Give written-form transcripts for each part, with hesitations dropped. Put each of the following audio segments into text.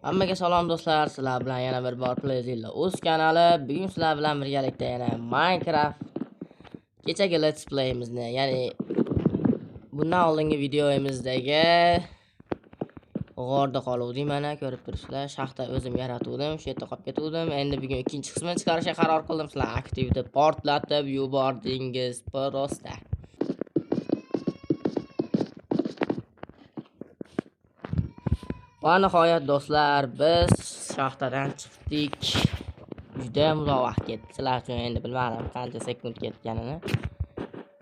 Hammaga salom do'stlar, sizlar bilan yana bir bor Playzilla o'z kanali. Bugun sizlar bilan birgalikda yana Minecraft kechagi Let's Play'imizni, ya'ni bundan oldingi videomizdagi g'orda qoluvdik, mana ko'rib turibsizlar, shaxta o'zim yaratuvdim, shu yerda qolib ketuvdim. Endi bugun ikkinchi qismini chiqarishga qaror qildim. Sizlar aktivda portlatib yubordingiz prosta. Va nihoyat do'stlar, biz shaxtadan chiqdik. Juda uzoq vaqt ketdi. Sizlar uchun endi bilmadim qancha sekund ketganini.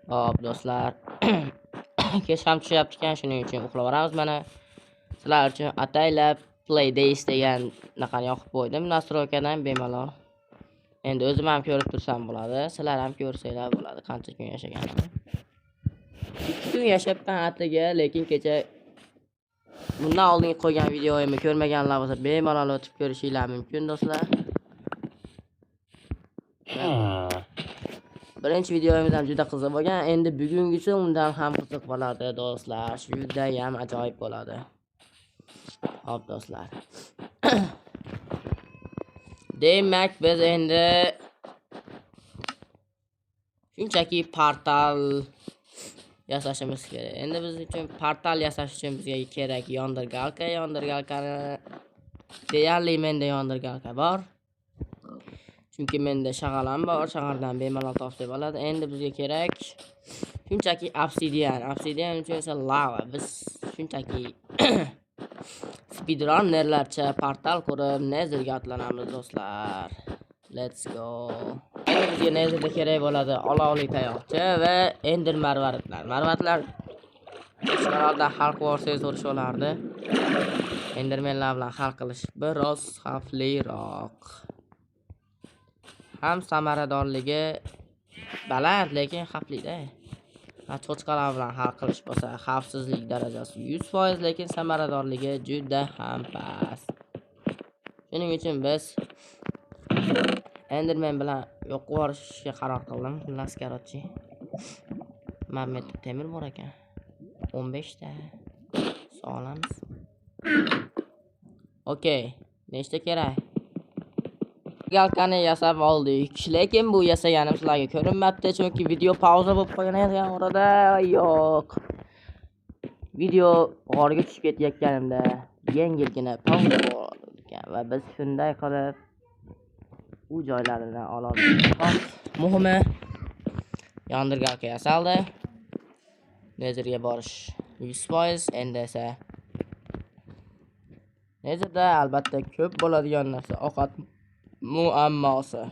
Xo'p do'stlar, kech ham tushyapti ekan, shuning uchun uxlab yuboramiz mana. Sizlar uchun ataylab Play Days degan naqani yoqib qo'ydim nastroykadan bemalol. Endi o'zim ham ko'rib tursam bo'ladi, sizlar ham ko'rsanglar bo'ladi qancha kun yashaganimni. 2 kun yashabman atigi, lekin kecha bundan oldingi qo'ygan videoimni ko'rmaganlar bo'lsa bemalol o'tib ko'rishinglar mumkin do'stlar. Birinchi videomiz ham juda qiziq bo'lgan. Endi bugungisi undan ham qiziq bo'ladi do'stlar. Juda ham ajoyib bo'ladi. Hop do'stlar. Demak, biz endi shunchaki portal yasashimiz kerak. Endi biz uchun portal yasash uchun bizga kerak yondirgalka. Yondirgalkani deyarli menda yondirgalka bor. Chunki menda shag'alam bor, shag'ardan bemalol topsa bo'ladi. Endi bizga kerak shunchaki obsidian. Obsidian uchun esa lava. Biz shunchaki speedrunnerlarcha portal qurib Netherga otlanamiz do'stlar. Let's go. Endi bizga Netherda kerak bo'ladi olovli tayoqcha va ender marvaridlar. Marvaridlar kanalda hal qilib yuborsangiz o'rish olardi. Endermenlar bilan hal qilish biroz xavfliroq. Ham samaradorligi baland, lekin xavfli-da. Cho'chqalar bilan hal qilish bo'lsa, xavfsizlik darajasi 100%, lekin samaradorligi juda ham past. Shuning uchun biz Enderman bilan yo'q yuborishga qaror qildim. Xullas, короче, mana bu yerda temir bor ekan. 15 ta solamiz. Okey, nechta kerak? Galkani yasab oldik, lekin bu yasaganim sizlarga ko'rinmabdi, chunki video pauza bo'lib qolgan ekan orada. Yo'q. Video g'orga tushib ketayotganimda yengilgina pauza bo'lgan va biz shunday qilib u joylaridan ololmadik. Muhimi yondirgalka yasaldi. Netherga borish 100%. Endi esa Netherda albatta ko'p bo'ladigan narsa ovqat muammosi.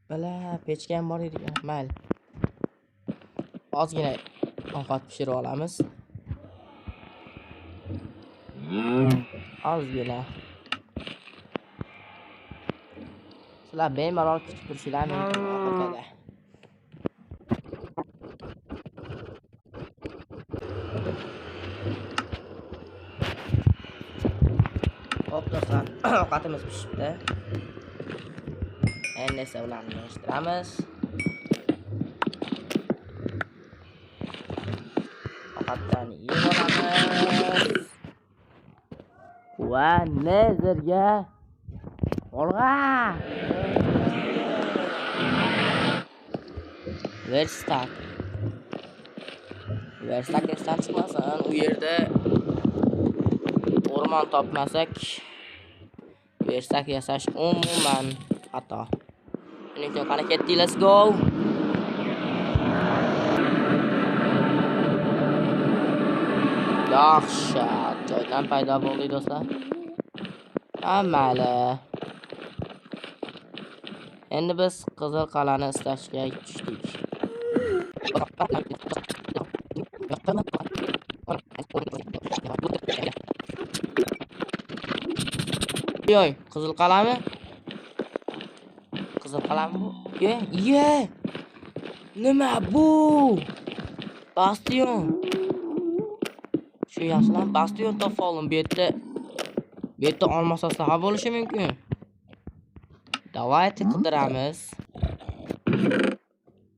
Bala, pechka ham bor edi. Mayli. Ozgina ovqat pishirib olamiz. Ozgina. Sizlar bemalol kutib turishinglar mumkin ovqatda. Hop do'stlar, ovqatimiz pishibdi. Endi esa ularni yig'ishtiramiz. Ovqatdan yeb olamiz. Va Netherga olg'a. Verstak. Verstak esdan chiqmasin. U yerda o'rmon topmasak, verstak yasash umuman xato. Shuning uchun qani ketdik, let's go. Dahshat joydan paydo bo'ldik do'stlar. Mayli. Endi biz Qizil qal'ani istashga tushdik. Yo'y, Qizil qal'ami? Qizil qal'ami bu? Ye, ye. Nima bu? Bastion. Shu yaxshilan bastion topib oldim. Bu yerda olmos aslaha bo'lishi mumkin. Давайте qidiramiz.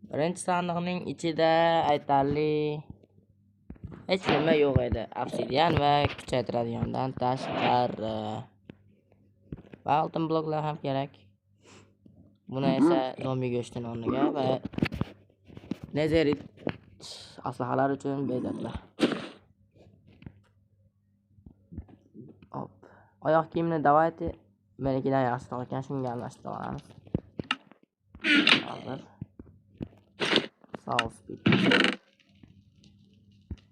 Birinchi sandiqning ichida aytarli hech nima yo'q edi. Obsidian va kuchaytiradigandan tashqari. Va oltin bloklar ham kerak. Buni esa zombi go'shtini o'rniga va nezerit aslahalar uchun bezaklar. Hop. Oyoq kiyimni давайте menikidan yaxshiroq ekan, shunga almashtira olamiz. Hozir. Soul speed.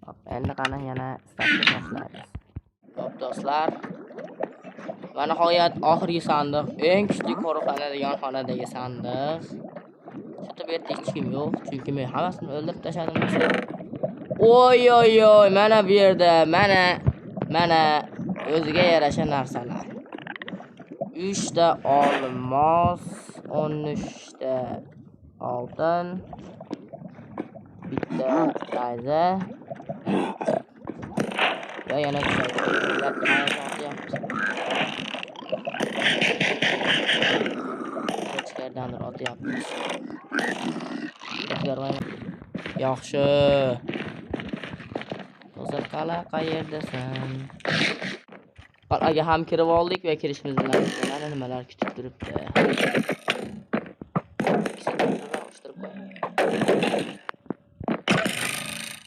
Hop, endi qani yana startni boshlaymiz. Hop do'stlar. Va nihoyat oxirgi sandiq, eng kuchli qo'riqlanadigan xonadagi sandiq. Shu bu yerda hech kim yo'q, chunki men hammasini o'ldirib tashladim do'stlar. Oy oy oy, mana bu yerda, mana o'ziga yarasha narsalar. 3 ta olmos, 13 ta oltin, bitta rayza va yana ichkaridandir otyapti. Yaxshi. Hozir qal'a qayerdasan? Qal'aga ham kirib oldik va kirishimiz bilan mana nimalar kutib turibdi.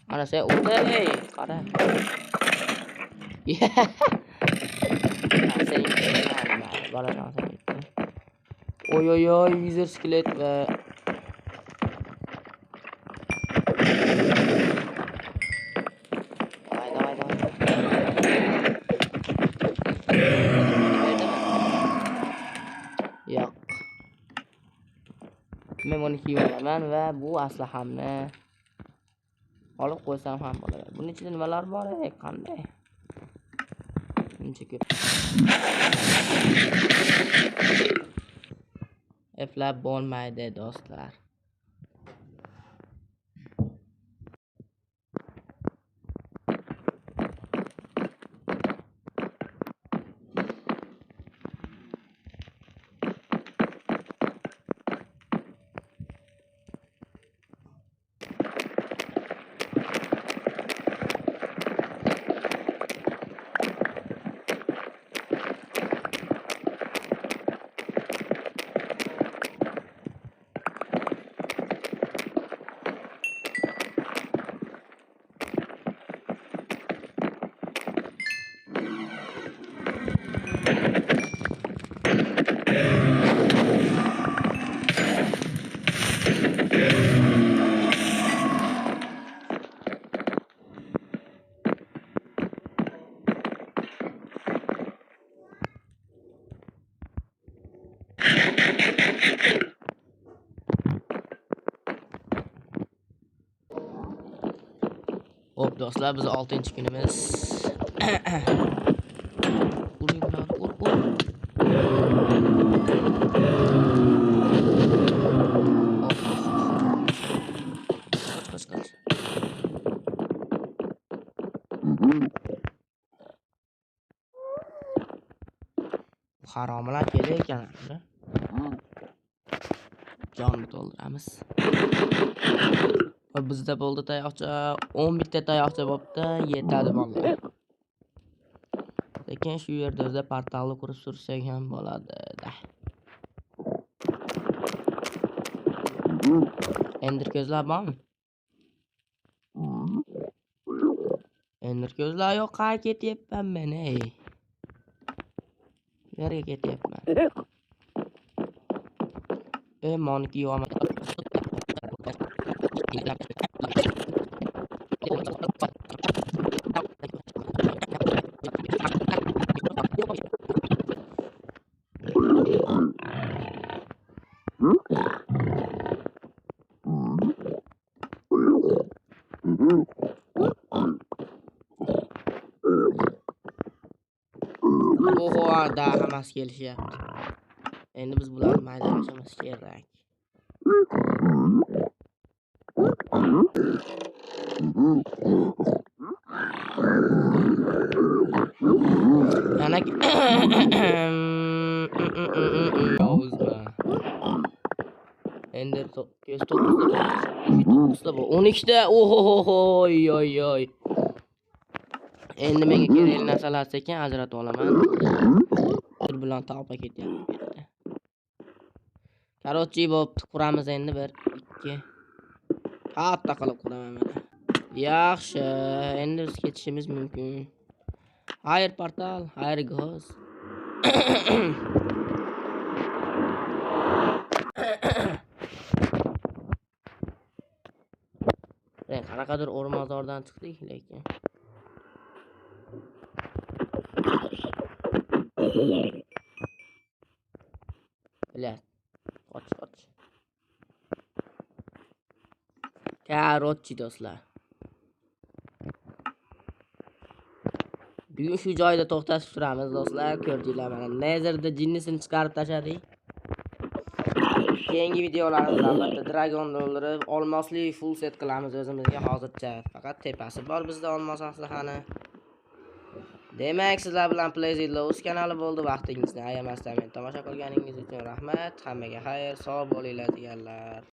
Mana sen o'tay, qara. Sen bolajon sen. Oy oy oy, user skelet va Давай, давай, давай. Yo'q. Men buni kiyib olaman va bu aslahamni olib qo'ysam ham bo'ladi. Buning ichida nimalar bor ey, qanday? Buncha ko'p. Eplab bo'lmaydi do'stlar. Hop do'stlar, biz 6-kunimiz. Uring ular, ur ur. Qoch qoch qoch. Haromilar kelar ekan. Jonni to'ldiramiz. Va bizda bo'ldi tayoqcha, 11 ta tayoqcha bo'pti, yetadi bolalar. Lekin shu yerda o'zida portalni qurib sursak ham bo'ladi-da. Ender ko'zlar bormi? Ender ko'zlar yo'q, qayerga ketyapman men, ey? Yerga ketyapman. Ey, moniki yo'qmi? Oho, da hammasi kelishyapti. Endi biz bularni maydalashimiz kerak. Yana yovuzmi? Ender ko'z 9 ta bu 12 ta. Oho, oy oy oy. Endi menga kerakli narsalar sekin ajratib olaman. Kimdir bilan toppa ketyapti bu yerda. Короче, bo'pti, quramiz endi 1 2. Katta qilib quraman mana. Yaxshi, endi biz ketishimiz mumkin. Xayr portal, xayr goz. Qanaqadir o'rmonzordan chiqdik lekin. Bilat. Qoch, qoch. Короче, do'stlar. Bugun shu joyda to'xtatib turamiz do'stlar. Ko'rdinglar mana Netherda jinnisini chiqarib tashladik. Keyingi videolarimizda albatta dragonni o'ldirib, olmosli full set qilamiz o'zimizga hozircha. Faqat tepasi bor bizda olmos aslahani. Demak, sizlar bilan PlayZLoves kanali bo'ldi. Vaqtingizni ayamasdan meni tomosha qilganingiz uchun rahmat. Hammaga xayr, sog' bo'linglar deganlar.